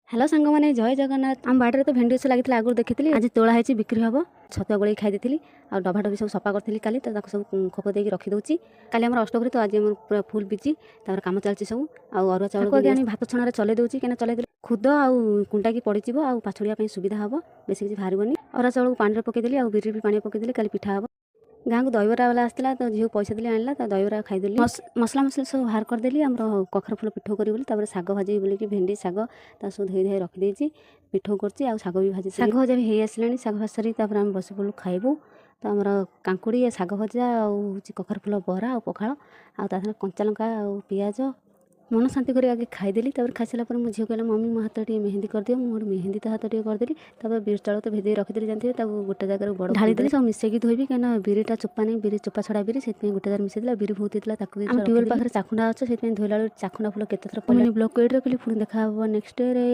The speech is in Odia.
ହ୍ୟାଲୋ ସାଙ୍ଗମାନେ, ଜୟ ଜଗନ୍ନାଥ। ଆମ ବାଡ଼ିରେ ତ ଭେଣ୍ଡି ଗଛ ଲାଗିଥିଲା, ଆଗରୁ ଦେଖିଥିଲି। ଆଜି ତୋଳା ହେଇଛି, ବିକ୍ରି ହେବ। ଛତୁଆ ଗୋଳେଇ ଖାଇ ଦେଇଥିଲି ଆଉ ଡବା ଡବି ସବୁ ସଫା କରିଥିଲି କାଲି, ତ ତାକୁ ସବୁ ଖୋପ ଦେଇକି ରଖିଦେଉଛି। କାଲି ଆମର ଅଷ୍ଟପ୍ରହରୀ, ତ ଆଜି ଆମର ପୁରା ଫୁଲ୍ ବିଜି। ତାପରେ କାମ ଚାଲିଛି ସବୁ। ଆଉ ଅରୁଆ ଚାଉଳ ଆଗେ ଆଣି ଭାତ ଛଣାରେ ଚଲେଇ ଦେଉଛି, କାହିଁକିନା ଚଲେଇ ଦେଲେ ଖୁଦ ଆଉ କୁଣ୍ଡାକି ପଡ଼ିଯିବ ଆଉ ପାଛୁଡ଼ିବା ପାଇଁ ସୁବିଧା ହେବ, ବେଶୀ କିଛି ବାହାରିବନି। ଅରୁଆ ଚାଉଳକୁ ପାଣିରେ ପକେଇଦେଲି ଆଉ ବିରି ବି ପାଣିରେ ପକେଇଦେଲି। କାଲି ପିଠା ହେବ। ଗାଁକୁ ଦହିବରା ବାଲା ଆସିଥିଲା, ତ ଝିଅକୁ ପଇସା ଦେଲି, ଆଣିଲା, ତ ଦହିବରା ଖାଇଦେଲି। ମସଲା ମସଲି ସବୁ ବାହାର କରିଦେଲି। ଆମର କଖାରୁ ଫୁଲ ପିଠଉ କରିବି ବୋଲି, ତାପରେ ଶାଗ ଭାଜିବି ବୋଲିକି ଭେଣ୍ଡି ଶାଗ ତା ସବୁ ଧୋଇ ଧାଇ ରଖିଦେଇଛି। ପିଠଉ କରୁଛି ଆଉ ଶାଗ ବି ଭାଜି, ଶାଗ ଭଜା ବି ହେଇ ଆସିଲାଣି। ଶାଗ ଭାଜି ସାରିକି ତାପରେ ଆମେ ବସି ପଡ଼ିଲୁ ଖାଇବୁ। ତ ଆମର କାଙ୍କୁଡ଼ି, ଶାଗ ଭଜା ଆଉ ହେଉଛି କଖାରୁ ଫୁଲ ବରା ଆଉ ପଖାଳ ଆଉ ତା ସାଙ୍ଗରେ କଞ୍ଚା ଲଙ୍କା ଆଉ ପିଆଜ। ମନ ଶାନ୍ତି କରି ଆଗେ ଖାଇଦେଲି। ତାପରେ ଖାଇସାରିଲା ପରେ ମୋ ଝିଅ କହିଲା, "ମମି, ମୋ ହାତରେ ଟିକେ ମେହେନ୍ଦି କରିଦିଅ।" ମୁଁ ଗୋଟେ ମେହେନ୍ଦି ତା ହାତ ଟିକେ କରିଦେଲି। ତାପରେ ବିରି ଚାଉଳ ତ ଭେଦେଇ ରଖିଦେଲି ଜାଣିଥିବେ, ତାକୁ ଗୋଟେ ଜାଗାରେ ବଡ଼ ଢାଳିଦେଲି। ସବୁ ମିଶେଇକି ଧୋଇବି, କାହିଁକିନା ବିରିଟା ଚୋପା ନାହିଁ, ବିରି ଚୋପା ଛଡ଼ା ବିରି, ସେଥିପାଇଁ ଗୋଟେ ଜାଗାରେ ମିଶେଇଦେଲି। ଆଉ ବିରି ବହୁତ ହେଇଥିଲା, ତାକୁ ବି ଆମ ଟ୍ୟୁବୱେଲ୍ ପାଖରେ ଚାଖୁଣ୍ଡା ଅଛି, ସେଥିପାଇଁ ଧୋଇଲା ବେଳକୁ ଚାଖୁଣ୍ଡା ଫୁଲ କେତେ ଥର। ମିନି ବ୍ଲଗ୍ ଏଇଠି ରଖିଲି। ପୁଣି ଦେଖା ହେବ ନେକ୍ସଟ ଡେରେ।